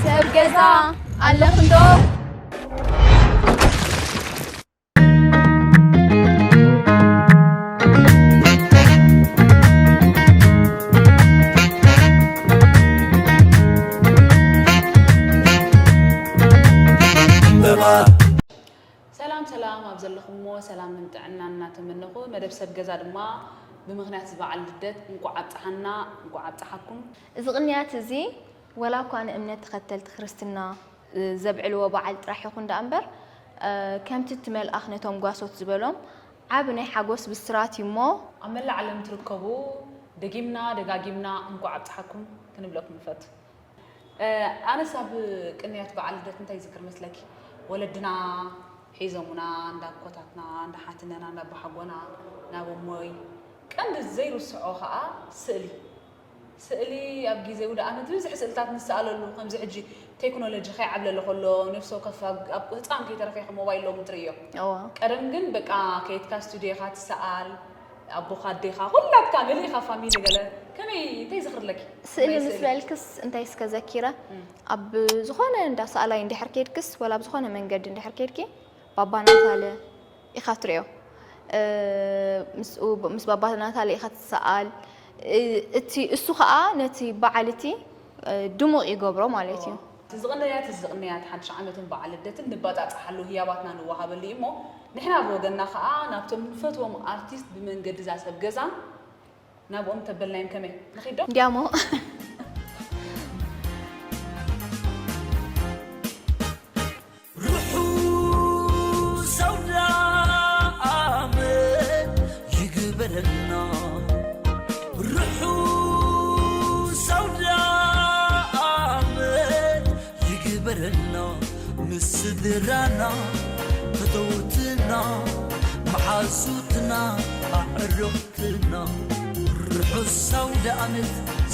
ሰብ ገዛ ኣለኽንዶ? ሰላም ሰላም፣ ኣብ ዘለኹሞ ሰላምን ጥዕናን እናተመነኹ፣ መደብ ሰብ ገዛ ድማ ብምኽንያት እዚ በዓል ልደት እንቋዕ ኣብጽሓና፣ እንቋዕ ኣብጽሓኩም። እዚ ቅንያት እዚ ወላ እኳ ንእምነት ተኸተልቲ ክርስትና ዘብዕልዎ በዓል ጥራሕ ይኹን ደኣ እምበር፣ ከምቲ እቲ መልኣኽ ነቶም ጓሶት ዝበሎም፣ ዓቢ ናይ ሓጎስ ብስራት እዩ እሞ፣ ኣብ መላእ ዓለም ትርከቡ፣ ደጊምና ደጋጊምና እንቋዕ ኣብጽሓኩም ክንብለኩም ንፈቱ። ኣነስ ኣብ ቅንያት በዓል ልደት እንታይ ይዝክር መስለኪ? ወለድና ሒዞሙና፣ እንዳ ኣኮታትና፣ እንዳ ሓትነና፣ እንዳ ኣቦሓጎና፣ ናብ እሞይ። ቀንዲ ዘይርስዖ ኸኣ ስእሊ። ስእሊ ኣብ ግዜ ውደ ኣመት ብዙሕ ስእልታት ንሰኣለሉ፣ ከምዚ ሕጂ ቴክኖሎጂ ከይዓብለለ ከሎ፣ ነፍሲ ወከፍ ኣብ፣ ኣብ ህጻን ከይተረፈ ኢኻ ሞባይል ሎሚ ትርእዮ። እዋ። ቀደም ግን በቃ ከይድካ ስቱድዮ ኢኻ ትሰኣል፣ ኣቦኻ ኣዴኻ፣ ኩላትካ መሊእኻ ፋሚሊ ገለ። ከመይ፣ እንታይ ዝኽሪ ኣለኪ? ስእሊ ናይ ምስ ስእሊ? በልክስ እንታይ እስከ ዘኪረ? እም። ኣብ ዝኾነ እንዳ ሰኣላይ እንድሕር ከይድክስ፣ ወላ ኣብ ዝኾነ መንገዲ እንድሕር ከይድኪ፣ ባባ ናታለ ኢኻ ትርእዮ። እ፣ ምስኡ፣ ምስ ባባ ናታለ ኢኻ ትሰኣል። እ፣ እቲ፣ እሱ ኸኣ ነቲ በዓል እቲ፣ እ፣ ድሙቕ ይገብሮ ማለት እዩ። እዚ ቅንያት፣ እዚ ቅንያት ሓድሽ ዓመትን በዓል ልደትን ንባጻጻሓሉ፣ ህያባትና ንወሃበሉ እዩ እሞ፣ ንሕና ብወገንና ኸኣ ናብቶም ንፈትዎም ኣርቲስት ብመንገዲ እዛ ሰብ ገዛ ናብኦም ተበልናዮም። ከመይ ንኺድ ዶ? እንዲያሞ። ርሑስ ኣውደ ዓመት ይግበረልና። ርሑስ ኣውደ ዓመት ይግበረልና። ምስ ስድራና፣ ፈተውትና፣ መሓዙትና፣ ኣዕሩኽትና። ርሑስ ኣውደ ዓመት፣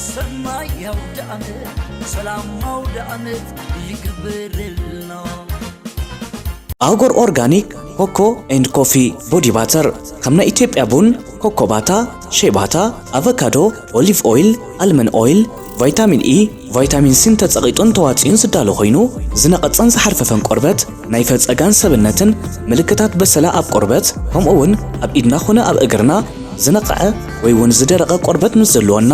ሰናይ ኣውደ ዓመት፣ ሰላም ኣውደ ዓመት ይግበረልና። ኣጎር ኦርጋኒክ ኮኮ ኤንድ ኮፊ ቦዲ ባተር፣ ከም ናይ ኢትዮጵያ ቡን፣ ኮኮ ባታ፣ ሼ ባታ፣ ኣቮካዶ፣ ኦሊቭ ኦይል፣ ኣልመን ኦይል፣ ቫይታሚን ኢ፣ ቫይታሚን ሲን ተጸቒጡን ተዋጽዩን ዝዳሎ ኮይኑ፣ ዝነቐጸን ዝሓርፈፈን ቆርበት፣ ናይ ፈጸጋን ሰብነትን ምልክታት በሰላ ኣብ ቆርበት፣ ከምኡ እውን ኣብ ኢድና ኾነ ኣብ እግርና ዝነቕዐ ወይ እውን ዝደረቐ ቆርበት ምስ ዘለወና፣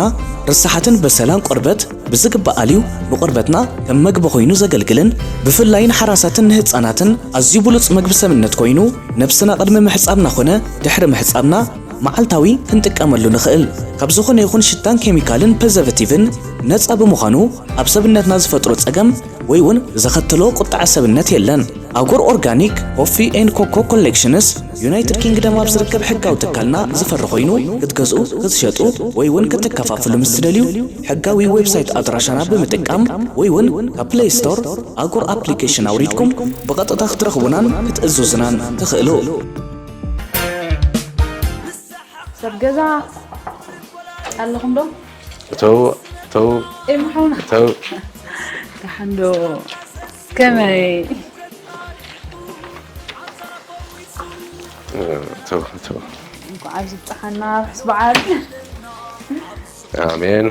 ርሳሓትን በሰላን ቆርበት ብዝግባእ ኣልዩ ንቆርበትና ከም መግቢ ኮይኑ ዘገልግልን ብፍላይ ንሓራሳትን ንህጻናትን ኣዝዩ ብሉጽ መግቢ ሰብነት ኮይኑ፣ ነብስና ቅድሚ ምሕጻብና ኾነ ድሕሪ ምሕጻብና መዓልታዊ ክንጥቀመሉ ንኽእል። ካብ ዝኾነ ይኹን ሽታን ኬሚካልን ፕሪዘርቫቲቭን ነጻ ብምዃኑ፣ ኣብ ሰብነትና ዝፈጥሮ ጸገም ወይ እውን ዘኸተሎ ቁጥዐ ሰብነት የለን። ኣጎር ኦርጋኒክ ኮፊ ኤንድ ኮኮ ኮሌክሽንስ፣ ዩናይትድ ኪንግደም ኣብ ዝርከብ ሕጋዊ ትካልና ዝፈሪ ኮይኑ፣ ክትገዝኡ፣ ክትሸጡ ወይ እውን ክትከፋፍሉ ምስ ትደልዩ፣ ሕጋዊ ዌብሳይት ኣድራሻና ብምጥቃም ወይ እውን ካብ ፕሌይ ስቶር ኣጎር ኣፕሊኬሽን ኣውሪድኩም ብቐጥታ ክትረኽቡናን ክትእዝዙናን ትኽእሉ። ሰብ ገዛ ኣለኹም ዶ? እተው፣ እተው፣ ኤማ ሓውና። እተው። ደሓን ዶ? ከመይ? እተው፣ እተው። እንኳዕ ኣብዚ ብጽሓና፣ ርሑስ በዓል። ኣሜን።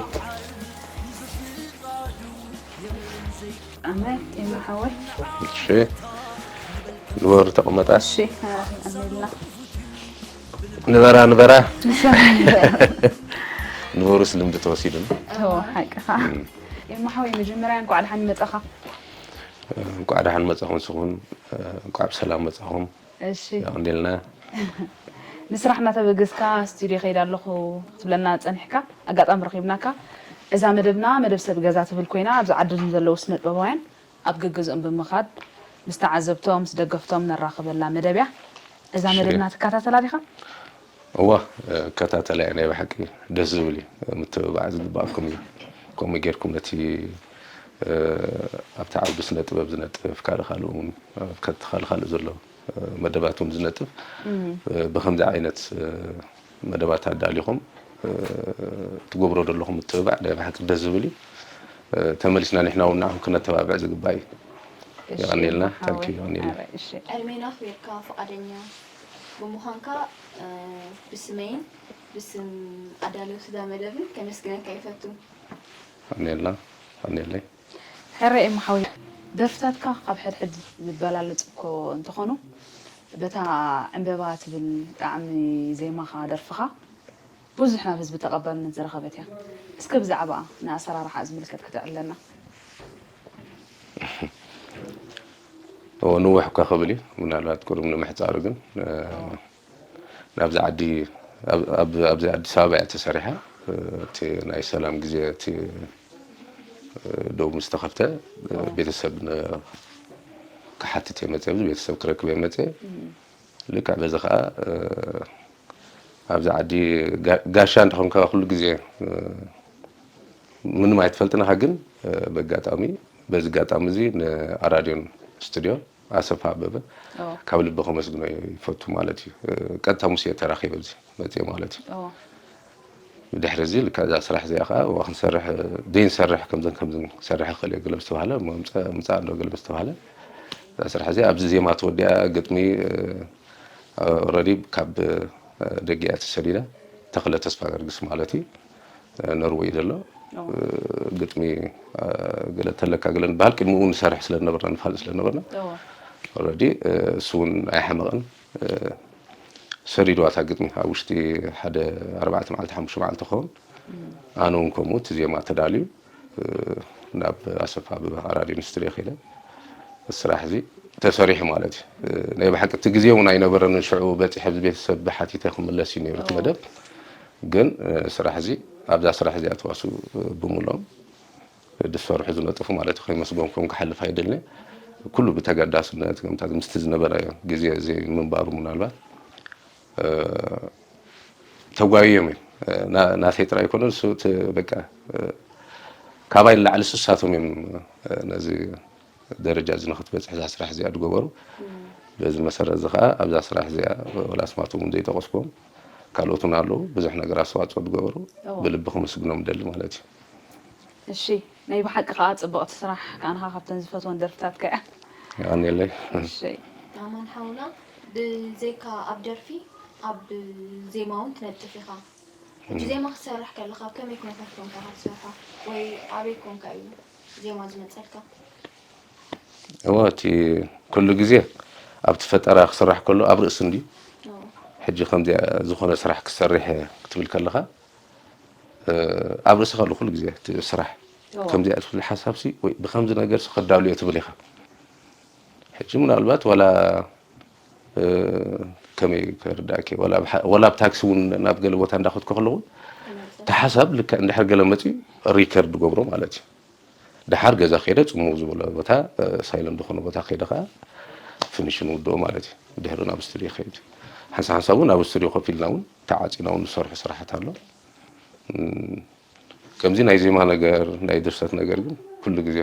ኣሜን። ኤማ ሓወይ። እሺ። ንበሩ ተቐመጣ። እሺ፣ ኣሜንና። ንበራ፣ ንበራ። ንበሩስ ልምዲ ተወሲዱ። እዎ፣ ሓቅኻ። እም። ኤማ ሓወይ፣ መጀመርያ እንኳዕ ደሓን መጻኻ። እንኳዕ ደሓን መጻኹም ንስኹም፣ እንኳዕ ብሰላም መጻኹም። እሺ። የቐንየልና። ንስራሕ እናተበገስካ ስቱድዮ ከይደ ኣለኹ ክትብለና ጸኒሕካ፣ ኣጋጣሚ ረኺብናካ። እዛ መደብና መደብ ሰብ ገዛ ትብል ኮይና፣ ኣብዚ ዓዲ ዘለዉ ስነ ጥበባውያን ኣብ ገገዝኦም ብምኻድ ምስ ተዓዘብቶም፣ ምስ ደገፍቶም ነራኽበላ መደብ እያ። እዛ እሺ። መደብና ትከታተላ ዲኻ? እዋ፣ እከታተላ እየ። ናይ ብሓቂ ደስ ዝብል እዩ። ምትብባዕ ዝግባኣኩም እዩ። ከምኡ ጌርኩም ነቲ፣ እ፣ ኣብቲ ዓውዲ ስነ ጥበብ ዝነጥፍ፣ ካልእ ካልእ እውን፣ እ፣ ከቲ ካልእ ካልእ ዘሎ፣ እ፣ መደባት እውን ዝነጥፍ፣ እም። እ፣ ብኸምዚ ዓይነት፣ እ፣ መደባት ኣዳሊኹም፣ እ፣ ትገብሮ ዘለኹም ምትብባዕ ናይ ብሓቂ ደስ ዝብል እዩ። እ፣ ተመሊስና ንሕና እውን ንዓኹም ክነተባብዕ ዝግባእ እዩ። እሺ፣ የቐንየልና፣ እሞ ሓወይ። ታንኪ፣ የቐንየልና። ኣረ፣ እሺ። ዕድሜና ኣኽቢርካ ፍቓደኛ ብምዃንካ፣ እ፣ ብስመይን ብስም ኣዳለውቲ እዛ መደብን ከመስግነካ ይፈቱ። የቐንየልና፣ የቐንየለይ። ሕረ እሞ ሓወይ፣ ደርፍታትካ ካብ ሕድሕድ ዝበላለጹ እኮ እንተኾኑ፣ በታ ዕምበባ ትብል ጣዕሚ ዜማኻ፣ ደርፍኻ ብዙሕ ናብ ህዝቢ ተቐባልነት ዝረኸበት እያ። እስከ ብዛዕባኣ ንኣሰራርሓኣ ዝምልከት ከተዕልለና። እዎ፣ ንውሕ እኳ ክብል እዩ፣ ምናልባት ቅድሚ ንምሕጻሩ ግን፣ እ፣ ናብዚ ዓዲ፣ ኣብ- ኣብ- ኣብዚ ኣዲስ ኣበባ እያ ተሰሪሓ። እ፣ እቲ ናይ ሰላም ግዜ እቲ፣ እ፣ ደው ምስ ተኸፍተ፣ እ፣ ቤተሰብ ን- ክሓትት እየ መፅየ፣ ኣብዚ ቤተሰብ ክረክብ እየ መፅየ። ልክዕ በዚ ከዓ፣ እ፣ ኣብዚ ዓዲ ጋ- ጋሻ እንተኾንካ ኩሉ ግዜ፣ እ፣ ምንም ኣይትፈልጥን ኢኻ፣ ግን፣ እ፣ በጋጣሚ በዚ ኣጋጣሚ እዚ ንኣራድዮን ስቱድዮ ኣሰፋ ኣበበ ኦ፣ ካብ ልቢ ከመስግኖ ይፈቱ ማለት እዩ። እ፣ ቀጥታ ምስ እየ ተራኺበ ኣብዚ መፅየ ማለት እዩ። ኦ፣ ብድሕሪ እዚ ልካ እዛ ስራሕ እዚኣ ከዓ እዋ ክንሰርሕ፣ ዘይንሰርሕ ከምዘን ከምዘን ክሰርሕ ይኽእል እየ ገለ ምስ ተባህለ፣ እሞ ምፃ- ምፃእ ኣሎ ገለ ምስ ተባህለ፣ እዛ ስራሕ እዚኣ ኣብዚ ዜማ ተወዲኣ፣ ግጥሚ፣ እ፣ ኦልሬዲ ካብ፣ እ፣ ደገ እያ ተሰዲዳ። ተኽለ ተስፋ ገርግስ ማለት እዩ። እ፣ ኖርወይ ዘሎ። ኦ፣ እ፣ ግጥሚ፣ እ፣ ገለ ተለካ ገለ ንበሃል ቅድሚኡ ንሰርሕ ስለ ዝነበርና፣ ንፋልጥ ስለ ዝነበርና፣ ኦ፣ ኦልሬዲ፣ እ፣ እሱ እውን ኣይሓመቐን። እ፣ ሰዲድዋ እታ ግጥሚ ኣብ ውሽጢ ሓደ ኣርባዕተ መዓልቲ፣ ሓሙሽተ መዓልቲ ክኸውን። ኣነ እውን ከምኡ እቲ ዜማ ተዳልዩ፣ እ፣ ናብ ኣሰፋ ኣበበ ኣራድዮን ስቱድዮ ከይደ። እቲ ስራሕ እዚ ተሰሪሑ ማለት እዩ። እ፣ ናይ ብሓቂ እቲ ግዜ እውን ኣይነበረንን ሽዑ በፂሐ ኣብዚ ቤተሰብ ሓቲተ ክምለስ እዩ ነይሩ እቲ መደብ። ግን፣ እ፣ ስራሕ እዚ ኣብዛ ስራሕ እዚኣ ተዋስኡ፣ እ፣ ብምሎም ዝሰርሑ ዝነጥፉ ማለት እዩ። ከይመስገንኩም ክሓልፍ ኣይደልን። ኩሉ ብተገዳስነት ከምታት ምስቲ ዝነበረ ግዜ ዘይምንባሩ ምናልባት፣ እ፣ ተጓብዮም እዮም። እ፣ ና- ናተይ ጥራይ ኣይኮነን፣ እሱ እቲ በቃ፣ እ፣ ካባይ ንላዕሊ እሳቶም እዮም፣ እ፣ ነዚ ደረጃ እዚ ንክትበፅሕ እዛ ስራሕ እዚኣ ዝገበሩ። በዚ መሰረት እዚ ከዓ ኣብዛ ስራሕ እዚኣ ወላ ኣስማቶም እውን ዘይጠቀስኩም ካልኦት እውን ኣለዉ፣ ብዙሕ ነገር ኣስተዋፅኦ ዝገበሩ። እዎ። ብልቢ ክምስግኖም ደሊ ማለት እዩ። እሺ፣ ናይ ብሓቂ ከዓ ጽብቕቲ ስራሕ፣ ኣነኻ ካብተን ዝፈትወን ደርፍታትካ እያ። የቐንየለይ። እሺ፣ ኣማን ሓውና፣ ብዘይካ ኣብ ደርፊ ኣብ ዜማ እውን ትነጥፍ ኢኻ። ሕጂ ዜማ ክትሰርሕ ከለኻ ኣብ ከመይ ኩነታት ኮንካ ኢኻ ትሰርሖ? ወይ ኣበይ ኮንካ እዩ ዜማ ዝመፀልካ? እሞ እቲ ኩሉ ግዜ ኣብቲ ፈጠራ ክስራሕ ከሎ ኣብ ርእሲ እንዲ ኦ፣ ሕጂ ከምዚኣ ዝኾነ ስራሕ ክሰርሕ ክትብል ከለኻ፣ እ፣ ኣብ ርእስኻ ኣሎ ኩሉ ግዜ እቲ ስራሕ። ከምዚኣ ትብል ሓሳብሲ ወይ ብከምዚ ነገርሲ ከዳሉ እየ ትብል ኢኻ። ሕጂ ምናልባት ዋላ፣ እ፣ ከመይ ከርዳእኪ፣ ዋላ ኣብ ሓ- ዋላ ኣብ ታክሲ እውን ናብ ገለ ቦታ እንዳኸድኩ ከለኹ እቲ ሓሳብ ልክዕ እንድሕር ገለ መፅዩ ሪከርድ ገብሮ ማለት እዩ። ደሓር ገዛ ከይደ ጽምው ዝበለ ቦታ፣ እ፣ ሳይለንት ዝኾነ ቦታ ከይደ ከዓ ፊኒሽን ውድኦ ማለት እዩ። ድሕሪ ናብ ስቱድዮ ከይድ ሓንሳ ሓንሳ እውን ኣብ ስቱድዮ ኮፍ ኢልና እውን ተዓፂና እውን ዝሰርሑ ስራሓት ኣሎ። እም፣ ከምዚ ናይ ዜማ ነገር ናይ ድርሰት ነገር ግን ኩሉ ግዜ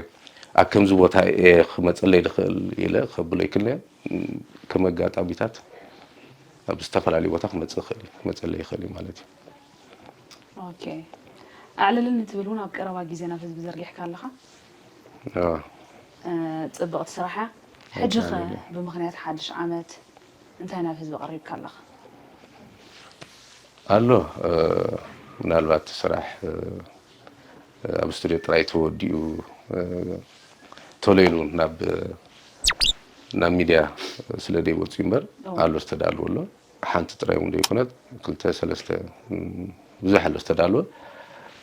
ኣብ ከምዚ ቦታ እየ ክመፀለይ ድኽእል ኢለ ከብሎ ይክእል እየ። እም፣ ከም ኣጋጣሚታት ኣብ ዝተፈላለዩ ቦታ ክመፅእ ይኽእል እዩ፣ ክመፀለይ ይኽእል እዩ ማለት እዩ። ኦኬ። ኣዕልልኒ ትብል እውን ኣብ ቀረባ ግዜ ናብ ህዝቢ ዘርጊሕካ ኣለኻ። ኣዎ። እ፣ ጽብቕቲ ስራሕ እያ። ሕጂ ኸ ኣዕልልኒ። ብምኽንያት ሓድሽ ዓመት እንታይ ናብ ህዝቢ ቀሪብካ ኣለኻ? ኣሎ፣ እ፣ ምናልባት ስራሕ፣ እ፣ ኣብ ስቱድዮ ጥራይ ተወዲኡ፣ እ፣ ቶሎ ኢሉ ናብ፣ ናብ ሚድያ ስለ ዘይወፅኡ እምበር እዎ። ኣሎ ዝተዳለወ ኣሎ። ሓንቲ ጥራይ እውን ዘይኮነት፣ ክልተ ሰለስተ፣ እም፣ ብዙሕ ኣሎ ዝተዳለወ።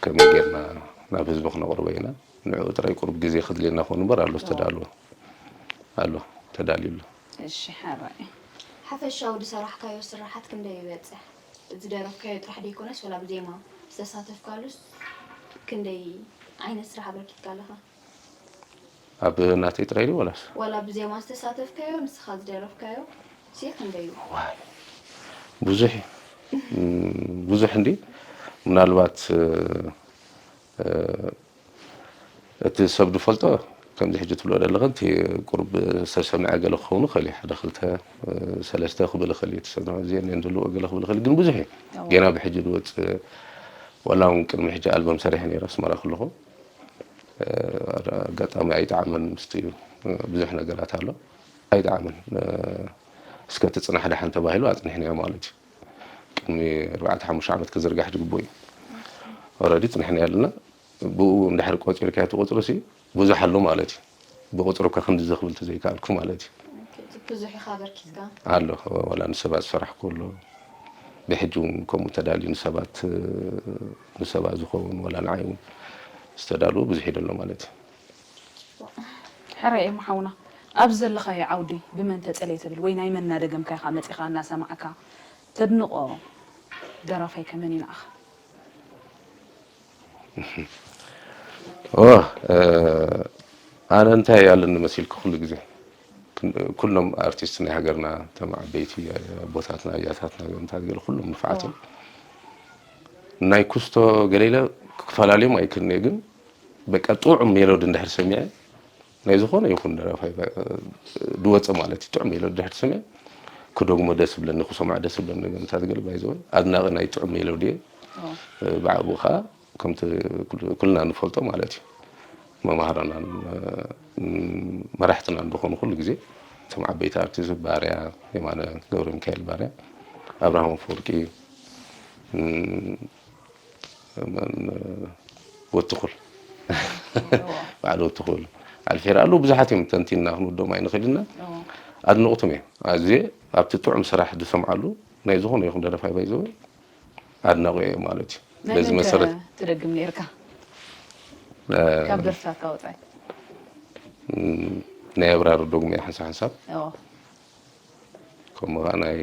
ከመይ ጌርና ናብ ህዝቢ ክነቕርቦ ኢና። ንዕኡ ጥራይ ቁሩብ ግዜ ከድልየና ክኾን እምበር ኣሎ ዝተዳለወ። ኣሎ፣ ተዳልዩ ኣሎ። እሺ፣ ሕራይ። ሓፈሻዊ ዝሰራሕካዮ ስራሓት ክንደይ ይበጽሕ? ዝደረፍካዮ ጥራሕ ዘይኮነስ፣ ወላ ብዜማ ዝተሳተፍካሉስ ክንደይ ዓይነት ስራሕ ኣበርኪትካ ኣለኻ? ኣብ ናተይ ጥራይ ድዩ ዋላስ? ዋላ ብዜማ ዝተሳተፍካዮ፣ ንስኻ ዝደረፍካዮ ሲ ክንደይ እዩ? ዋይ፣ ብዙሕ እዩ። እም፣ ብዙሕ እንዲ ምናልባት፣ እ፣ እ፣ እቲ ሰብ ዝፈልጦ ከምዚ ሕጂ ትብሎ ዘለኸ፣ እቲ ቁሩብ ሰብ ሰምዐ ገለ ክኸውን ይኽእል እዩ። ሓደ ክልተ፣ እ፣ ሰለስተ ክብል ይኽእል እዩ። እቲ ሰብ እዚ እኔን ዝብልዎ ገለ ክብል ይኽእል እዩ። ግን ብዙሕ እዩ። እዎ። ገና ብሕጂ ዝወፅእ፣ ዋላ እውን ቅድሚ ሕጂ ኣልበም ሰሪሐ ነይረ ኣስመራ ከለኹ። እ፣ ኣጋጣሚ ኣይጠዓመን ምስቲ ብዙሕ ነገራት ኣሎ ኣይጠዓምን። እስከ ትፅናሕ ደሓን ተባሂሉ ኣፅኒሕናዮ ማለት እዩ። ቅድሚ ኣርባዕተ ሓሙሽተ ዓመት ክዝርጋሕ ዝግብኡ እዩ። ኦረዲ ፅኒሕናዮ ኣለና። ብኡ እንድሕር ቆፂርካ ትቆፅሩ ሲ ብዙሕ ኣሎ ማለት እዩ። ብቁፅሩ ከ ክንዲ ዘኽብል ተዘይከኣልኩ ማለት እዩ። ብዙሕ ኢኻ ኣበርኪትካ። ኣሎ። ዋላ ንሰባት ዝፈራሕኩ ኣሎ። ብሕጂ እውን ከምኡ ተዳልዩ ንሰባት ንሰባት ዝኸውን ዋላ ንዓይ እውን ዝተዳልዎ ብዙሕ ይደሎ ማለት እዩ። ሕራይ እሞ ሓውና፣ ኣብዚ ዘለኻዮ ዓውዲ ብመን ተጸልየ ትብል ወይ ናይ መን እናደገምካ ኢኻ መጺኻ እናሰማዕካ ተድንቖ ደራፋይ ከመን እዩ ንዓኻ? ኦ ኣነ እንታይ ኣለኒ መሲልኩ ኩሉ ግዜ ኩሎም ኣርቲስት ናይ ሃገርና እቶም ዓበይቲ ኣቦታትና ኣያታትና ገምታት ገለ ኩሎም ንፋዓትን ናይ ኩስቶ ገለ ኢለ ክፈላለዮም ኣይክእልን እየ ግን በቃ ጥዑም ሜሎዲ እንድሕር ሰሚዐ ናይ ዝኾነ ይኹን ደራፋይ ዝወፀ ማለት እዩ ጥዑም ሜሎዲ እንድሕር ሰሚዐ ክደግሞ ደስ ብለኒ ክሰምዖ ደስ ብለኒ ገምታት ገለ ባይዘወ ኣድናቂ ናይ ጥዑም ሜሎዲ እየ ብዓብኡ ከዓ ከምቲ ኩልና ንፈልጦ ማለት እዩ መማህራናን መራሕትናን ዝኾኑ ኩሉ ግዜ እቶም ዓበይቲ ኣርቲስት ባርያ የማነ ገብረ ሚካኤል ባርያ ኣብርሃም ኣፈወርቂ ወትኹል ባዕሉ ወትኹል ኣልፌራ ኣለዉ ብዙሓት እዮም ተንቲንና ክንወዶም ኣይንኽእል ኢና ኣድንቑትም እዮም ኣዝየ ኣብቲ ጥዑም ስራሕ ዝሰምዓሉ ናይ ዝኾነ ይኹን ደረፋይ ባይዘወ ኣድናቑ እየ ማለት እዩ በዚ መሰረት ትደግም ነርካ ካብ ደርፍታትካ ወፃኢ ናይ ኣብራር ዶግመ ሓንሳብ ሓንሳብ ከምኡ ከዓ ናይ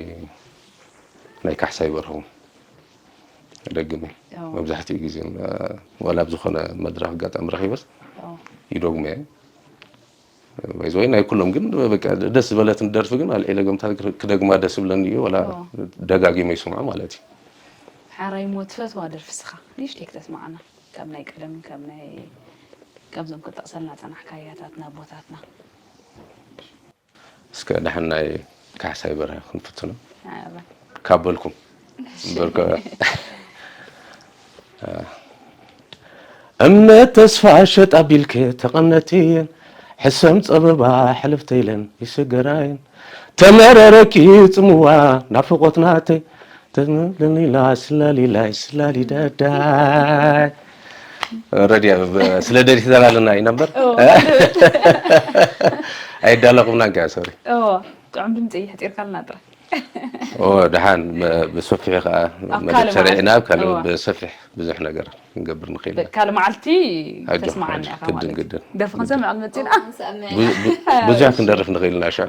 ናይ ካሕሳይ በርሆም ደግም እየ መብዛሕትኡ ግዜ ዋላ ኣብ ዝኾነ መድረክ ኣጋጣሚ ረኪበስ ይደግሞ እየ ወይ ናይ ኩሎም ግን በቃ ደስ ዝበለትን ደርፊ ግን ኣልዒለ ገምታት ክደግማ ደስ ብለኒ እዩ ወላ ደጋጊመ ይስምዖ ማለት እዩ ሓራይ ሞ ትፈትዋ ደርፊ ስኻ ንእሽተይ ክተስማዓና ካብ ናይ ቀደምን ካብ ናይ ካብዞም ክጠቕሰልና ጸናሕካ ያታትና ኣቦታትና እስከ ደሓን ናይ ካሕሳይ በርሀ ክንፍትኖ ካብ በልኩም በልከ እምነት ተስፋ ሸጥ ኣቢልክ ተቐነትየን ሕሰም ጸበባ ሕልፍተ ኢለን ይስገራየን ተመረረኪ ጽምዋ ናፍቆት ናተይ ተመለኒላ ስላሊላይ ስላሊ ደዳይ ረድያ ስለ ደሊት ዘላለና እዩ ነበር ኣይዳለኹምና እንካ ሶሪ ጥዑም ድምፂ እዩ ሕፂርካልና ጥራይ ደሓን ብሰፊሑ ከዓ መደብ ሰሪዕና ኣብ ካልእ ብሰፊሕ ብዙሕ ነገር ክንገብር ንኽእል ኢና። ካልእ መዓልቲ ተስማዓኒ ኢኻ ማለት እዩ። ደርፊ ክንሰምዕ መፂና። ብዙሕ ክንደርፍ ንኽእል ኢና ሻ።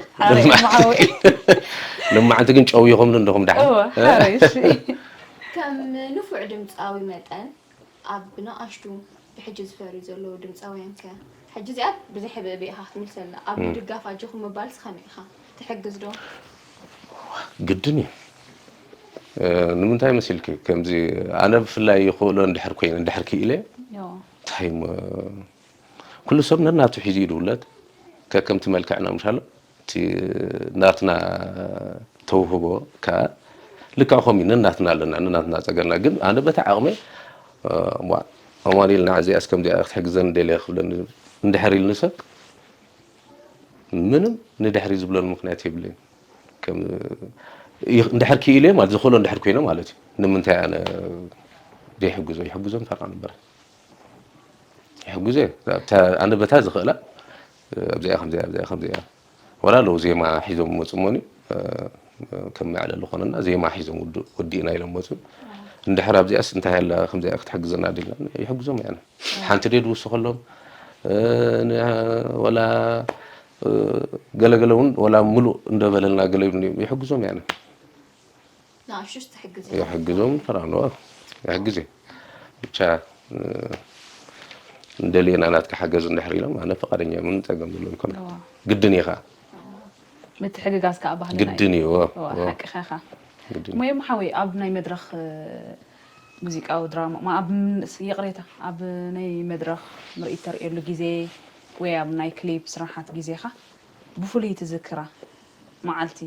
ልማዓንቲ ግን ጨው ይኾምሉ እንደኹም ደሓን። ከም ንፉዕ ድምፃዊ መጠን ኣብ ንኣሽቱ ብሕጂ ዝፈርዩ ዘለዉ ድምፃውያን ከ? ሕጂ እዚኣ ብዘይ ሕብእብእ ኢኻ ክትምልሰልና። ኣብ ምድጋፍ ኣጆኹም ምባልስ ከመይ ኢኻ? ትሕግዝ ዶ? ግድን እዩ። ንምንታይ መሲልኪ ከምዚ ኣነ ብፍላይ ይኽእሎ እንድሕር ኮይነ እንድሕር ክኢለ እንታይ ኩሉ ሰብ ነናቱ ሒዙ እዩ ድውለት ከከምቲ መልክዕና ምሻሎ እቲ ናትና ተውህቦ ከዓ ልክዕ ከምኡ ነናትና ኣለና ነናትና ፀገርና ግን ኣነ በታ ዓቕመ ኣማኒል ንዓዚኣስ ከምዚኣ ክትሕግዘን ደልየ ክብለኒ እንድሕር ኢልኒ ሰብ ምንም ንድሕሪ ዝብለሉ ምክንያት የብለይን እንድሕር ክኢለ ማለት ዝኽእሎ እንድሕር ኮይነ ማለት እዩ ንምንታይ ኣነ ዘይሕግዞ ይሕግዞ ምፈርቃ ነበረ ይሕግዞ ኣነ በታ ዝኽእላ ኣብዚኣ ከምዚኣ ኣብዚኣ ከምዚኣ ወላ ኣለዉ ዜማ ሒዞም መፁ እሞኒ ከም መዕለሊ ኮነና ዜማ ሒዞም ወዲእና ኢሎም መፁ እንድሕር ኣብዚኣስ እንታይ ኣላ ከምዚኣ ክትሕግዘና ድልና ይሕግዞም ያነ ሓንቲ ደይ ድውስኸሎም ወላ ገለገለ እውን ወላ ምሉእ እንደበለልና ገለ ይሕግዞም ያነ ይሕግዞም ፈራንዋ ይሕግዝ ብቻ እንደልየና ናትካ ሓገዝ እንድሕር ኢሎም ኣነ ፈቃደኛ ምን ፀገም ዘሎ ይኮነ ግድን እዩ ከዓ ምትሕግጋዝ ከዓ ባህልና ግድን እዩ ሓቅኻ ኢኻ ሞየም ሓወይ ኣብ ናይ መድረኽ ሙዚቃዊ ድራማ ኣብ ይቕሬታ ኣብ ናይ መድረኽ ምርኢት ተርእየሉ ግዜ ወይ ኣብ ናይ ክሊፕ ስራሓት ግዜኻ ብፍሉይ ትዝክራ መዓልቲ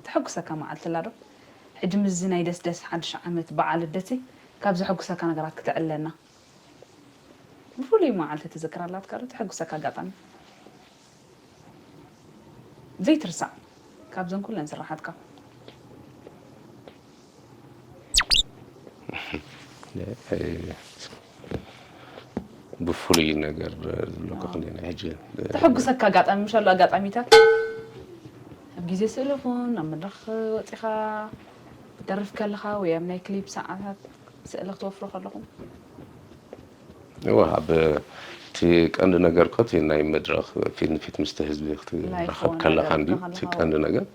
ተሐጉሰካ መዓልቲ ኣላ ዶ? ሕጂ ምስዚ ናይ ደስደስ ሓድሽ ዓመት በዓል ልደተይ ካብ ዘሐጉሰካ ነገራት ክተዕልለና። ብፍሉይ መዓልቲ ትዝክራ ኣላትካ ዶ? ተሐጉሰካ ኣጋጣሚ? ዘይትርሳዕ ካብዘን ኩለን ስራሓትካ? ብፍሉይ ነገር ዝብለካ ክንደይ ናይ ሕጂ ተሐጉሰካ ኣጋጣሚ ምሻሉ ኣጋጣሚታት ኣብ ግዜ ስእሊ ኹን ኣብ መድረኽ ወፂኻ ትደርፍ ከለኻ ወይ ኣብ ናይ ክሊፕ ሰዓታት ስእሊ ክትወፍሩ ከለኹም? እዋ ኣብ እቲ ቀንዲ ነገር ኮ እቲ ናይ መድረኽ ፊት ንፊት ምስቲ ህዝቢ ክትራኸብ ከለኻ እንዲ እቲ ቀንዲ ነገር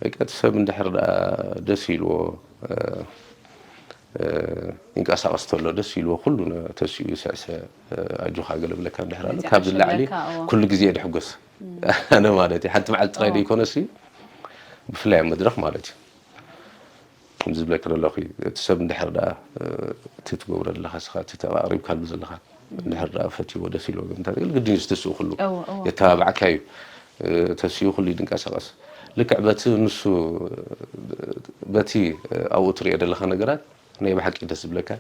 በቃ እቲ ሰብ እንድሕር ደኣ ደስ ኢልዎ ይንቀሳቐስ ተሎ ደስ ኢልዎ ኩሉ ተሲኡ ይስዕሰ ኣጆኻ ገለ ብለካ እንድሕር ኣሎ ካብዚ ላዕሊ ኩሉ ግዜ ድሕጎስ ኣነ ማለት እዩ ሓንቲ መዓልቲ ጥራይ ዘይኮነሲ ብፍላይ ኣብ መድረኽ ማለት እዩ ከምዚ ዝብለኪ ዘለኹ እቲ ሰብ እንድሕር ደኣ እቲ ትገብሮ ዘለኻ ስኻ እቲ ተቐሪብካሉ ዘለኻ እንድሕር ደኣ ፈትዎ ደስ ኢልዎ ገምታት ግድን እዩ ዝተስኡ ኩሉ የተባባዕካ እዩ ተሲኡ ኩሉ ይንቀሳቐስ ልክዕ በቲ ንሱ በቲ ኣብኡ ትሪኦ ዘለኻ ነገራት ናይ ብሓቂ ደስ ዝብለካ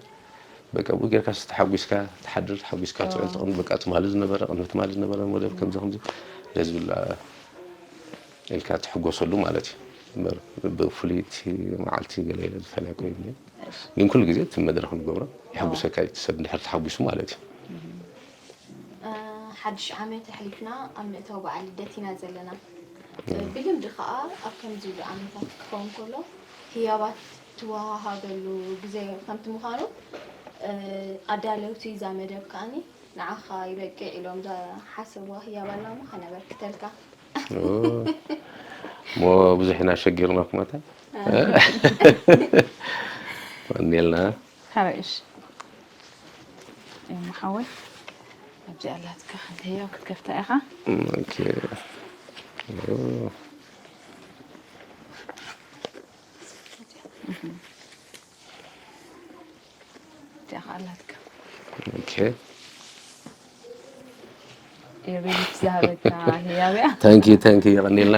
በቃ ብኡ ጌርካ ተሓጒስካ ትሓድር ተሓጒስካ ትዕል ትቕን በቃ ትማሊ ዝነበረ ቅድሚ ትማሊ ዝነበረ መደብ ከምዚ ከምዚ ደስ ዝብል ኢልካ ትሕጎሰሉ ማለት እዩ እምበር ብፍሉይ እቲ መዓልቲ ገለ ኢለ ዝፈልያ ኮይኑ ግን ኩሉ ግዜ እቲ መድረኽ ንገብሮ የሐጉሰካ እዩ እቲ ሰብ እንድሕር ተሓጒሱ ማለት እዩ ሓድሽ ዓመት ኣሕሊፍና ኣብ ምእታው በዓል ልደት ኢና ዘለና ብልምዲ ከዓ ኣብ ከምዚ ኢሉ ዓመታት ክኸውን ከሎ ህያባት ትወሃሃበሉ ግዜ ከምቲ ምዃኑ ኣዳለውቲ እዛ መደብ ከዓኒ ንዓኻ ይበቅዕ ኢሎም ዝሓሰብዋ ህያብ ኣላ እሞ ከነበርክተልካ እሞ ብዙሕ ኢና ሸጊርናኩም ኣታ ቀኒልና ሓረሽ እሞ ሓወይ ኣብዚ ኣላትካ ሓንቲ ህያብ ክትከፍታ ኢኻ ኦኬ እዚኣ ከዓ ኣላትካ ኦኬ ኤሪት ዝሃበካ ህያብያ ታንኪ ታንኪ የቐኒልና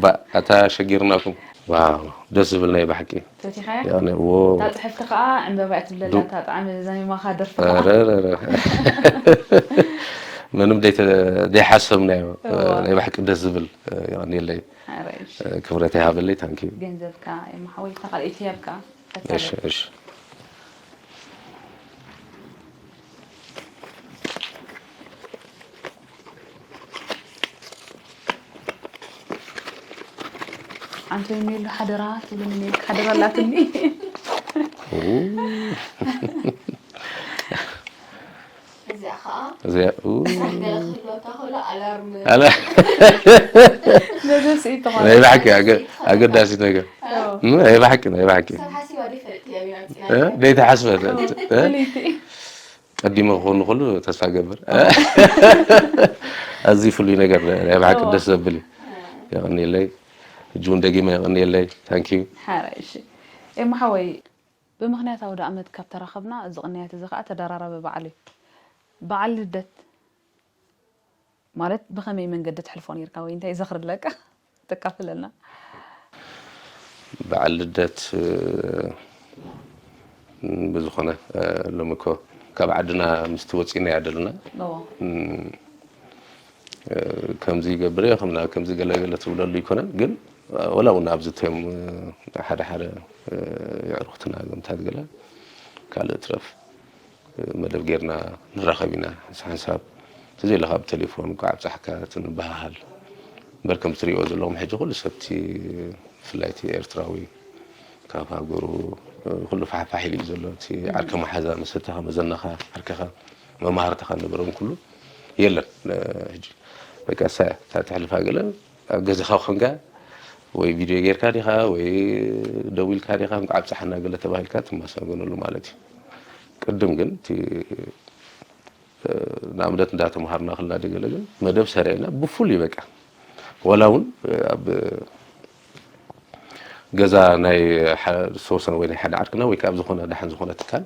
ባ ኣታ ሸጊርናኩም ዋው ደስ ዝብል ናይ ብሓቂ ፈቲኻያ ያኔ ዎ እታ ፅሕፍቲ ከዓ ዕምበባ እያ ትብለላ እታ ጣዕሚ ዘሚማኻ ደርፊ ከዓ ኧረ፣ ኧረ፣ ኧረ። ምንም ደይተ- ደይሓሰብናዮ ናይ ብሓቂ ደስ ዝብል የቐኒለይ ኧረ፣ እሺ። ክብረት ይሃበለይ ታንኪ ገንዘብካ የመሓወይ እታ ካልኣይቲ ህያብካ እሺ እሺ ኣንቶይ ሜሉ ሓደራ ትብለኒ ነይርካ ሓደራ ኣላትኒ እዚኣ ከዓ እዚኣ ኡ፣ እሳት ገለ ክህልወካ ከሎ ኣላርም ኣላ ነዚ ስኢት ትኾነ ናይ ብሓቂ ኣገ- ኣገዳሲት ነገር ም፣ ናይ ብሓቂ ናይ ብሓቂ ሰብ ሓሲባ ደይፈልጥ እያ ቢና እ፣ ደይተሓስበ እ፣ ቀዲመ ክኾኑ ከሉ ተስፋ ገብር ኣዝዩ ፍሉይ ነገር ናይ ብሓቂ ደስ ዘብል እዩ የቐኒለይ ሕጂ እውን ደጊመ የቐኒለይ ታንኪዩ ሓረ እሺ ኤማ ሓወይ ብምኽንያት ኣውደ ኣመት ካብ ተራኸብና እዚ ቅንያት እዚ ከዓ ተደራራቢ በዓል እዩ በዓል ልደት ማለት ብኸመይ መንገዲ ትሕልፎ ነይርካ ወይ እንታይ ዘኽርለካ ተካፍለና በዓል ልደት ብዝኾነ ሎሚ እኮ ካብ ዓድና ምስቲ ወፂና እያ ደለና ከምዚ ይገብር እየ ከምና ከምዚ ገለገለ ትብለሉ ይኮነን ግን ወላ እውን ኣብዚ ቶም ሓደ ሓደ የዕሩኽትና ገምታት ገለ ካልእ ትረፍ መደብ ጌርና ንራኸብ ኢና ሓንሳብ ተዘይለካ ብቴሌፎን እኳ ኣብፃሕካ ትንበሃሃል እምበር ከም ትሪኦ ዘለኹም ሕጂ ኩሉ ሰብቲ ብፍላይ እቲ ኤርትራዊ ካብ ሃገሩ ኩሉ ፋሕፋሕ ኢሉ እዩ ዘሎ እቲ ዓርከ መሓዛ መሰተኻ መዘናኻ ዓርከኻ መማህርትኻ ነበሮም ኩሉ የለን ሕጂ በቃ እሳ እታ ተሕልፋ ገለ ኣብ ገዛኻ ኮንካ ወይ ቪድዮ ጌርካ ዲኻ ወይ ደዊልካ ዲኻ እንኳዕ ኣብፀሓና ገለ ተባሂልካ ትመሰገነሉ ማለት እዩ ቅድም ግን እቲ ንኣብነት እንዳተምሃርና ክልና ገለ ግን መደብ ሰሪዕና ብፉሉይ በቃ ወላ እውን ኣብ ገዛ ናይ ዝተወሰነ ወይ ናይ ሓደ ዓርክና ወይ ከዓ ዝኾነ ደሓን ዝኾነ ትካል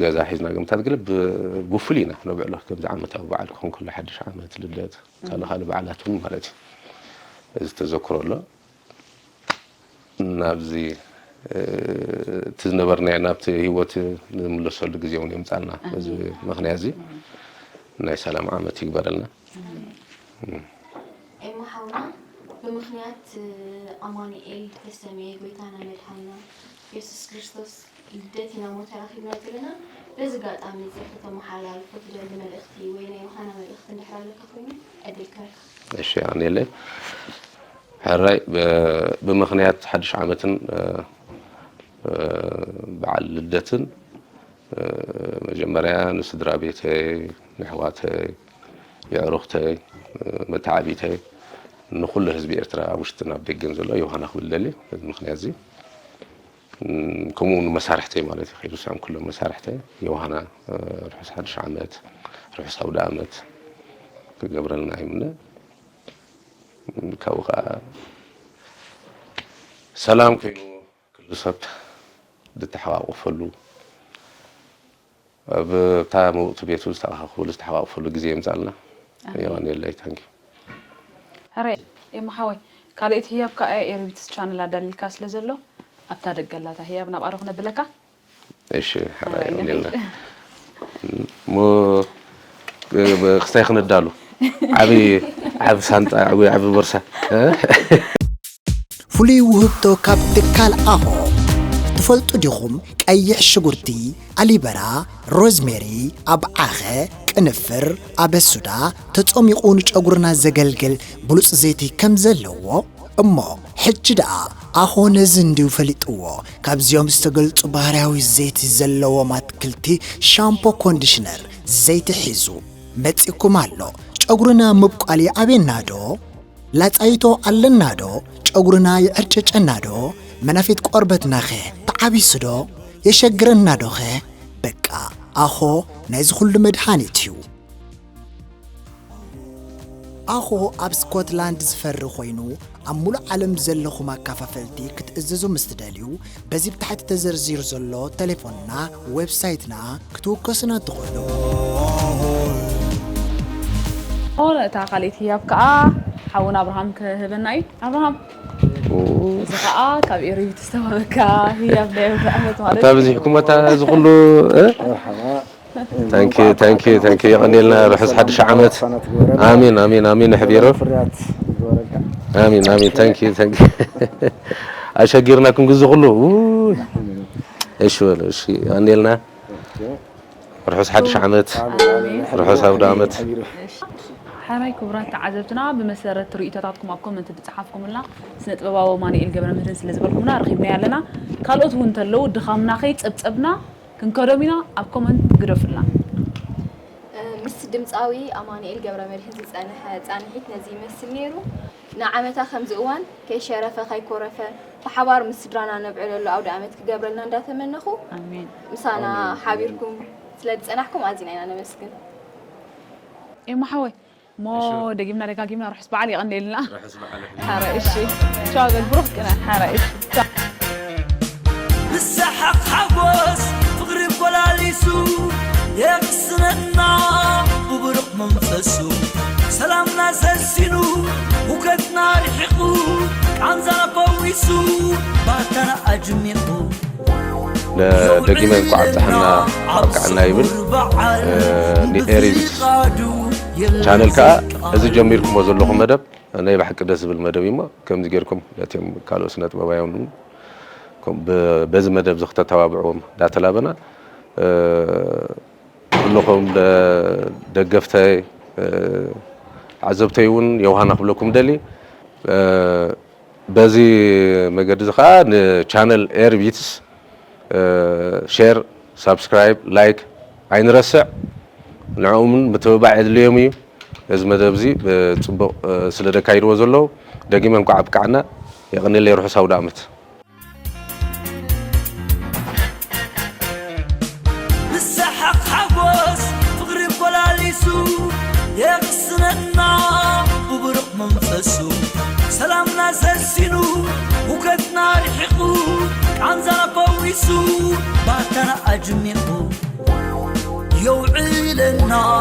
ገዛ ሒዝና ገምታት ገለ ብጉፍል ኢና ነብዕሎ ከምዚ ዓመታዊ በዓል ክኾን ከሎ ሓድሽ ዓመት ልደት ካልእ ካልእ በዓላት እውን ማለት እዩ እዚ ተዘክሮ ኣሎ ናብዚ እቲ ዝነበርናዮ ናብቲ ህይወት ንምለሰሉ ግዜ እውን የምፃልና በዚ ምክንያት እዚ ናይ ሰላም ዓመት ይግበረልና ኤማ ሓውና ብምኽንያት ኣማኑኤል ዝተሰመየ ጎይታና መድሓንና የሱስ ክርስቶስ ልደት ኢና እሞ ተራኺብና ዘለና። በዚ ኣጋጣሚ እዚ ከተመሓላልፎ ትደሊ መልእኽቲ ወይ ናይ ዮሃና መልእኽቲ እንድሕር ኣለካ ኮይኑ ዕድል ክህበካ። እሺ ኣኔለ ሕራይ ብምኽንያት ሓድሽ ዓመትን በዓል ልደትን መጀመርያ ንስድራ ቤተይ፣ ንኣሕዋተይ፣ የዕሩኽተይ፣ መተዓብይተይ፣ ንኹሉ ህዝቢ ኤርትራ ኣብ ውሽጥን ኣብ ደገን ዘሎ ዮሃና ክብል ደሊ። በዚ ምኽንያት እዚ ከምኡ እውን መሳርሕተይ ማለት እዩ ከይዱ ሳም ኩሎም መሳርሕተይ ዮሃና ርሑስ ሓድሽ ዓመት ርሑስ ኣውደ ዓመት ክገብረልና ይምነ። ካብኡ ከዓ ሰላም ኮይኑ ኩሉ ሰብ ዝተሓቋቆፈሉ ኣብ እታ ምውእቲ ቤቱ ዝተኣኻኽበሉ ዝተሓቋቆፈሉ ግዜ የምፃልና። የቐንየለይ። ታንኪ። ሕራይ ኤማ ሓወይ፣ ካልኦት ህያብ ከኣ ኤሪቢትስ ቻነል ኣዳሊልካ ስለ ዘሎ ኣብታ ደገ ኣላታ ህያብ ናብኣ ዶ ክነብለካ? እሺ፣ ሕራይ የቐንየልና። እሞ ክስታይ ክነዳሉ ዓቢ ዓቢ ሳንጣ ዓቢ ዓቢ ቦርሳ ፍሉይ ውህብቶ ካብ ትካል ኣሆ። ትፈልጡ ዲኹም ቀይሕ ሽጉርቲ፣ ኣሊበራ፣ ሮዝሜሪ፣ ኣብዓኸ፣ ቅንፍር፣ ኣበሱዳ ተጸሚቑ ንጨጉርና ዘገልግል ብሉጽ ዘይቲ ከም ዘለዎ? እሞ ሕጂ ደኣ ኣሆ ነዚ እንድዩ ፈሊጥዎ። ካብዚኦም ዝተገልጹ ባህርያዊ ዘይቲ ዘለዎም ኣትክልቲ ሻምፖ ኮንዲሽነር ዘይቲ ሒዙ መጺእኩም ኣሎ። ጨጉርና ምብቋል ይኣብየና ዶ? ላጻይቶ ኣለና ዶ? ጨጉርና ይዕርጨጨና ዶ? መናፊት ቆርበትናኸ ተዓቢሱ ዶ? የሸግረና ዶኸ? በቃ ኣኾ ናይዚ ኩሉ መድሃኒት እዩ። ኣኾ ኣብ ስኮትላንድ ዝፈሪ ኮይኑ ኣብ ሙሉእ ዓለም ዘለኹም ኣካፋፈልቲ ክትእዝዙ ምስ ትደልዩ በዚ ብታሕቲ ተዘርዚሩ ዘሎ ተሌፎንና ዌብሳይትና ክትውከሱና ትኽእሉ። ኦን እታ ካልኣይቲ ህያብ ከዓ ሓውና ኣብርሃም ክህበና እዩ። ኣብርሃም እዚ ከዓ ካብ ኤሪቢት ዝተዋበካ ህያብ ናይ ኣውደ ዓመት ማለት እታ እዩ። በዚሕኩም እታ እዚ ኩሉ እ? መርሓባ። ታንኪ ታንኪ ታንኪ የቐንየልና ርሑስ ሓድሽ ዓመት። ኣሜን ኣሜን ኣሜን። ሕቢሮ ፍርያት ይግበረልካ። ኣሜን ኣሜን። ታንኪ ታንኪ። ኣሸጊርናኩም ግዚ ኩሉ። ውይ። እሺ በሉ እሺ። የቐንየልና። ርሑስ ሓድሽ ዓመት። ኣሜን። ርሑስ ኣውደ ዓመት። ሕራይ ክቡራት ተዓዘብትና ብመሰረት ርእይቶታትኩም ኣብ ኮመንት ዝፀሓፍኩምልና ስነ ጥበባዊ ኣማኑኤል ገብረ ምህርን ስለ ዝበልኩምና ረኺብናዮ ኣለና። ካልኦት እውን እንተለዉ ድኻምና ከይፀብፀብና ክንከዶም ኢና ኣብ ኮመንት ግደፉልና። ምስ ድምፃዊ ኣማኑኤል ገብረመድህን ዝፀንሐ ፃንሒት ነዚ ይመስል ነይሩ። ንዓመታ ከምዚ እዋን ከይሸረፈ ከይኮረፈ ብሓባር ምስ ስድራና ነብዕለሉ ኣውደ ኣመት ክገብረልና እንዳተመነኹ ኣሜን። ምሳና ኣሜን። ሓቢርኩም ስለ ዝፀናሕኩም ኣዚና ኢና ነመስግን። ኤማ ሓወይ እሞ እሺ። ደጊምና ደጋጊምና ርሑስ በዓል የቐንየልና። ርሑስ በዓል ይኹን። ሓረ እሺ። ቻው በል ብሩኽ ቅነ ሓረ እሺ። ቻው። ብሰሓቕ ሓጎስ ፍቕሪ ኮላሊሱ የቕስነና ብብሩቕ መንፈሱ ሰላምና ሰሲኑ ሁከትና ርሒቑ ቃንዛና ፈዊሱ ባታና ኣጅሚቑ ደጊመ እንኳዕ ኣብፀሐና ኣብቃዕና ይብል። ንኤሪቢት ቻነል ከዓ እዚ ጀሚርኩሞ ዘለኹም መደብ ናይ ብሓቂ ደስ ዝብል መደብ እዩ እሞ ከምዚ ጌርኩም ነቲኦም ካልኦት ስነ ጥበባውያን እውን ከም ብ- በዚ መደብ እዚ ክተተባብዕዎም እንዳተላበና እ፣ ኩልኹም ደ- ደገፍተይ እ፣ ተዓዘብተይ እውን የውሃና ክብለኩም ደሊ እ፣ በዚ መገዲ እዚ ከዓ ንቻነል ኤርቢትስ ሼር ሳብስክራይብ ላይክ ኣይንረስዕ ንዕኡምን ምትብባዕ የድልዮም እዩ። እዚ መደብ እዚ ብፅቡቕ ስለ ደካይድዎ ዘለዉ ደጊመ እንኳዕ ኣብቃዕና። የቐንየለይ። ርሑስ ኣውደ ዓመት። ብሰሓቕ ሓጎስ ፍቕሪ ኮላሊሱ የቕስነና ብብሩቕ መንፈሱ ሰላምና ሰሲኑ ሁከትና ርሒቑ ቃንዛና ፈዊሱ ባታና ኣጅሚቑ የውዕለና